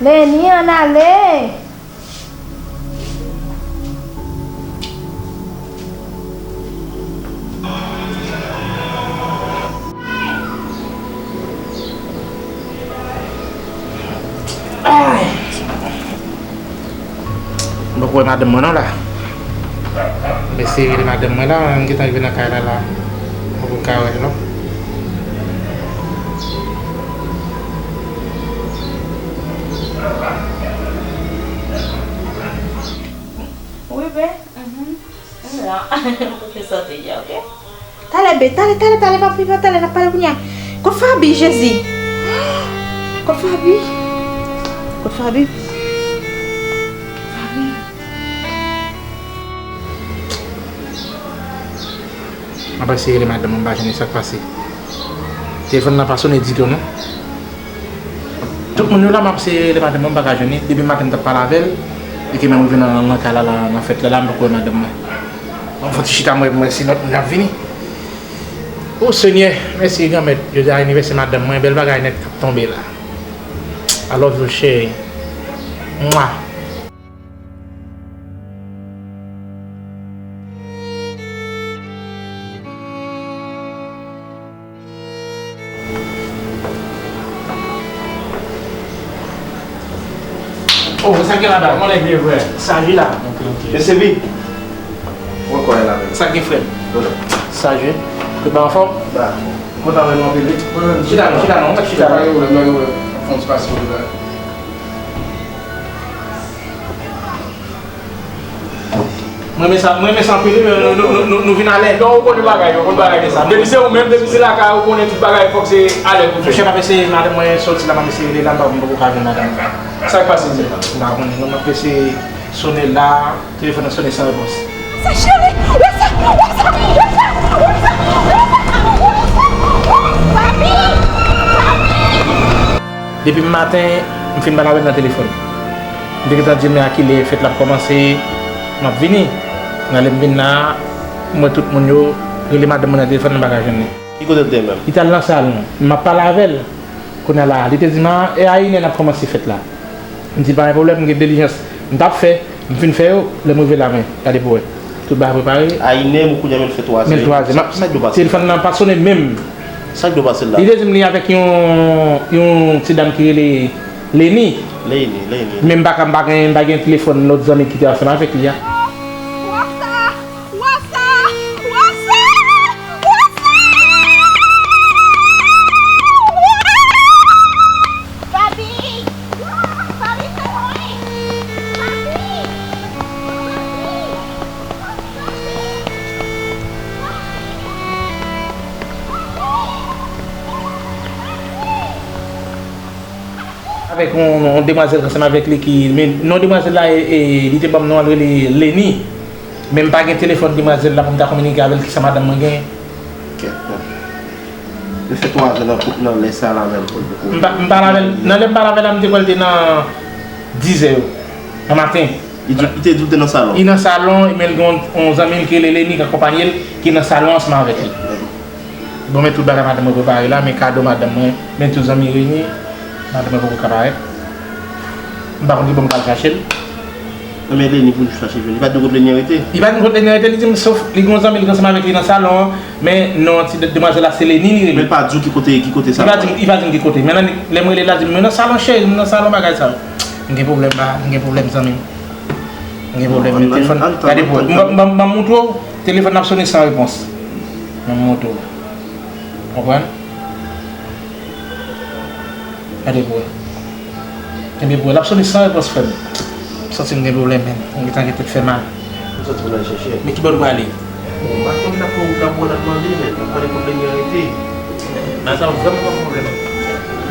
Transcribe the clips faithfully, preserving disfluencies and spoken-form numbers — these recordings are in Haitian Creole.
Leni, ann ale. Ay. M poko wè madanm mwen non la. M eseye rele madanm mwen la, m gentan rive nan kay la la. Mwen pou m ka wè l non. Wi, bè. Mhm. M la. M pou fè sòti, ok? Talè, bè, talè, talè, talè, pa pli, pa talè, n ap pale kounye a. Kot Faby, Jezi? Kot Faby? Kot Faby? M ap eseye rele madanm mwen, m pa jwenn li, sa k pase? Telefòn nan pa sonnen ditou non. Tout moun yo la, m ap eseye rele madanm mwen, m pa ka jwenn li. Depi maten m t ap pale avè l, li te menm rive nan, nan kay la, la, nan fèt la, la, m poko wè madanm mwen. Bon, m fon ti chita m wè, m wè si lòt moun ap vini. O Senyè, mèsi Granmèt, jodi a anivèsè madanm mwen, bèl bagay nèt k ap tonbe la. I love you, cheri. Mwa. Oh, sa gen ladan? Mwen lè byen vre. Sa gen la. Ok, ok. Mesye Vi. Mwen kwè la menm. Sa gen frè m? Sa gen. Tout bagay anfòm? Ba. Kontan wè nou anpil wi. Chita non, chita non, chita non. Pa gen pwoblèm, pa gen pwoblèm. Fè yon ti pase pou la. Mwen renmen sa, mwen renmen sa anpil wi, men nou, nou, nou, nou, nou vin alè. Non, ou konnen bagay, ou konn bagay de sa. Depi se ou menm, depi se lakay, ou konnen tout bagay, fòk se alè pou fè. Monchè, m ap eseye, madanm mwen soti la, m ap eseye rele la, m pa, m poko ka jwenn madanm mwen. Sa k pase, msye? M pa konnen, non, m ap eseye sonnen la, telefòn nan sonnen san repons. Sa cheri, wè sa, wè sa, wè sa, wè sa, wè sa, wè sa, papi, papi. Depi maten, m fin pale avè l nan telefòn. M te gentan di l, men a kilè fèt la ap kòmanse, m ap vini. Nan lè m vin la, m wè tout moun yo rele madanm mwen nan telefòn, m pa ka jwenn li. Ki kote l te menm? Li t al nan salon. M ap pale avè l. Kounye a la, li te di m, a, e a inè n ap kòmanse fèt la. M di l, pa gen pwoblèm, m gen dilijans m t ap fè. M fin fè yo, lè m rive la, men, gade pou wè. Tout bagay prepare. A inè, men kounye a men l fè twa zè. Men l twa zè. Sa, sa k dwe pase? Telefòn nan pa sonnen menm. Sa k dwe pase la? Li te di m li avèk yon, yon ti dam ki rele Leni. Leni, Leni. Men m pa ka, m pa gen, m pa gen telefòn lòt zanmi ki te ansanm avèk li a. What's up? What's up? What's up? What's up? Papi! Papi, fè mwen! Papi! Papi! Avèk yon, yon demwazèl ansanm avèk li ki, men non demwazèl la, e, e, li te ban m non an, l rele Leni. Men m pa gen telefòn demwazèl la pou m ta kominike avè l kisa madanm mwen genyen. Kèt, bon. Yo fè twa zè nan, nan lè sa la menm pou l poko. M pa, m pale avè l, nan lè m pale avè l la, m te kwè l te nan dizè yo, nan maten. Li di, li te di w te nan salon? Li nan salon, men l gen yon, yon zanmi l ki rele Leni k akonpaye l, ki nan salon ansanm avèk li. Bon, men tout bagay madanm mwen prepare la, men kado madanm mwen, men tout zanmi reyini, madanm mwen poko ka parèt. M pa konn ki bò m pral chache l. Non, men Leni pou nou chache jwenn. Li pa t gen kote Leni an rete? Li pa t gen kote Leni an rete, li di m, sof, li gen yon zanmi l ki ansanm avèk li nan salon an, men non ti demwazèl la se Leni li rele. Men l pa di w ki kote, ki kote salon an? Li pa di m, li pa di m ki kote. Men nan, lè m rele l la di m, men nan salon cheri, m nan salon bagay sa yo. M gen pwoblèm la, m gen pwoblèm zanmi m. M gen pwoblèm, men telefòn, gade pou wè. M, m, m, m montre w, telefòn nan ap sonnen san repons. M montre w. Konprann? Gade pou wè. Ebyen pou wè, l ap sonnen san repons frè m. M santi m gen pwoblèm, men. M gentan gen tèt fè mal. M santi m al chèche. Men ki bò nou prale? Bon, m pa konn, n ap fè wout la pou w al mande, men n ap pale pwoblèm yo rete. Nan sa vrèman pa pwoblèm.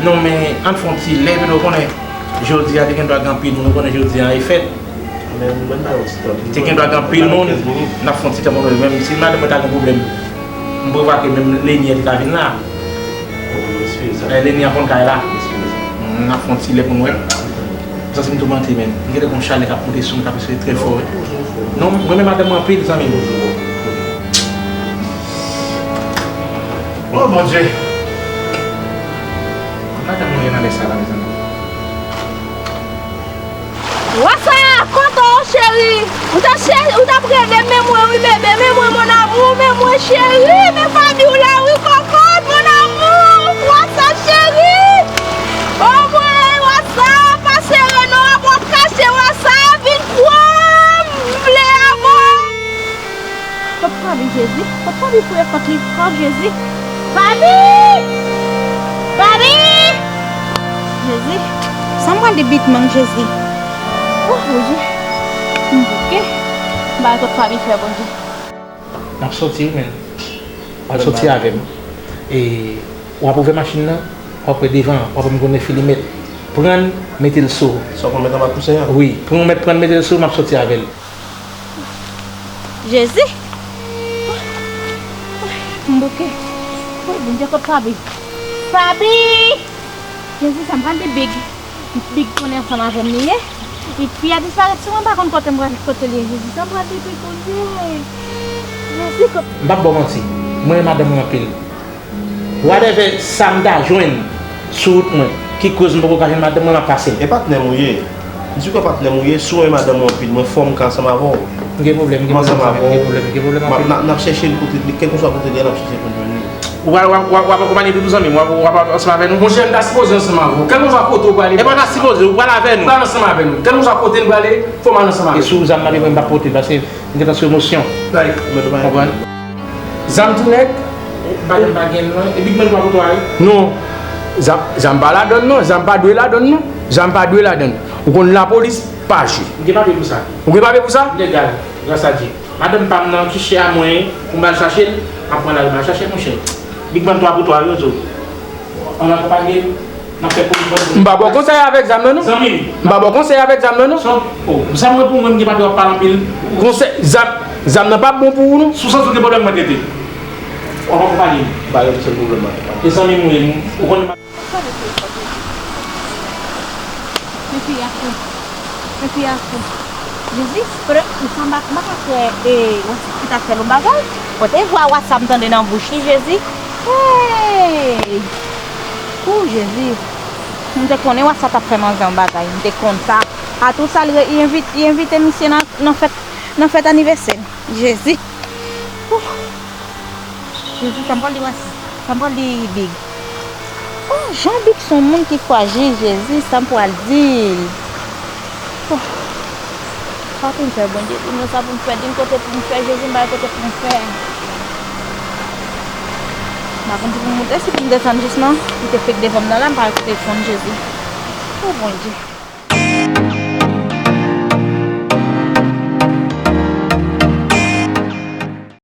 Non, men ann fè yon ti lè, epi nou konnen jodi a te gen dwa gen anpil moun, nou konnen jodi a e fèt. Te gen dwa gen anpil moun, n ap fè yon ti tan pou nou, menm si madanm mwen ta gen pwoblèm, m prevwa ke menm Leni an te ka vin la. Leni an konn kay la. N ap fè yon ti lè pou nou wè. Sa se m tou manti menm. M gentan gen yon chalè k ap monte sou m, k ap espere trè fò wi. Non, mwen renmen madanm mwen anpil, zanmi m. Oh Bondye! Kot madanm mwen ye nan lè sa la, mezanmi? What's up? Kote w, cheri? Ou t ap chè-, ou t ap rele m, men mwen wi, bebe, men mwen, mon amour, men mwen, cheri, men fanmi w la wi, kòkòt, mon amour, what's up, cheri? O mwen, what's up? Pa sere non, ap wap kache, what's up? Vin pran m, m vle avè w. Kot papi Jezi? Kot papi pou yo fòk li fò Jezi? Papi! Papi! Jezi, sa m pral di big man Jezi? Oh, Bondye. M bouke. M pa wè kot papi fè, Bondye. N ap soti wi, men. W ap soti avè m. E w ap ouvè machin nan, w ap wè devan, w ap wè m konnen filimèt. Pran l, mete l sou. Sa w konn met anba kousen an? Wi, pran w mèt pran l, mete l sou, m ap soti avè l. Jezi! M bouke. Woy, Bondye, kot Faby? Faby! Jezi, sa m pral di Big. Big konnen ansanm avè m li ye. Epi fi a disparèt sou mwen, m pa konn kote m pral, kote l ye. Jezi, sa m pral di Big, Bondye. Jezi, kot... M p ap ba w manti. Mwen renmen madanm mwen anpil. Whatever sa m ta jwenn sou wout mwen, ki koz m poko ka jwenn madanm mwen, m ap pase l. E patnè m ou ye. M di w patnè m ou ye, si w renmen madanm ou anpil, mwen fò m ka ansanm avè w. M gen pwoblèm, m gen pwoblèm, m gen pwoblèm, m gen pwoblèm anpil. N ap, n ap chèche l kote, kèlkeswa kote l ye, n ap chèche pou n jwenn li. Ou pral, w ap, w ap, w ap akonpanye nou tou, zanmi m? W ap, w ap ansanm avè nou? Monchè, m ta sipoze ansanm avè w. Kèlkeswa kote w prale. E pa ta sipoze, ou pral avè nou. Pral ansanm avè nou. Kèlkeswa kote n prale, fò m al ansanm avè nou. E si w zam nan men mwen, m p ap pote l, paske m gentan sou emosyon. Konprann? Zam tou nèg, pa gen, pa gen non. E Big Man pa pou twa, wi. Non. Zam, zam pa ladann, non. Zam pa dwe ladann, non. Zam pa dwe ladann. Ou konn lapolis pa jwe. M gen papye pou sa. Ou gen papye pou sa? Legal, gras a Dye. Madanm pa m nan ki chè a mwen, pou m al chache l, m ap pran lari m al chache l, monchè. Big Man twa pou twa, wi, Ozo. Ann akonpanye m. N ap fè politik. M pa ba w konsèy avèk zam nan, non. Zanmi m. M pa ba w konsèy avèk zam nan, non. Son, oh, zam nan pou mwen, m gen papye, w ap pale anpil. Konsèy, zam, zam nan p ap bon pou ou, non. Si w santi w gen pwoblèm, mwen trete. W ap akonpanye m. M pa gen sèl pwoblèm, mwen akonpanye. E zanmi m ou ye, ou konn. Men fi a fou. Men fi a fou. Jezi, kote, m sanba, m pa ka kwè, e, wè sa ki ta fè l yon bagay. Kote vwa wè sa m tande nan bouch li, Jezi. Hey! Ou Jezi, m te konnen wè sa t ap fè manzè yon bagay, m te konn sa. Atou sa li re-, li envit-, li envite misye nan, nan fèt, nan fèt anivèsè l. Jezi. Ou. Jezi, sa m pral di wè sa. Sa m pral di Big. Oh, jan Big se yon moun ki frajil, Jezi, sa m pral di l. Oh. Sa pou m fè, Bondye, di m sa pou m fè, di m kote pou m fè, Jezi, m pa gen kote pou m fè. M pa konn si pou m moute, si pou m desann jis nan, li te fèk devan m nan la, m pa gen kote desann, Jezi. Oh, Bondye.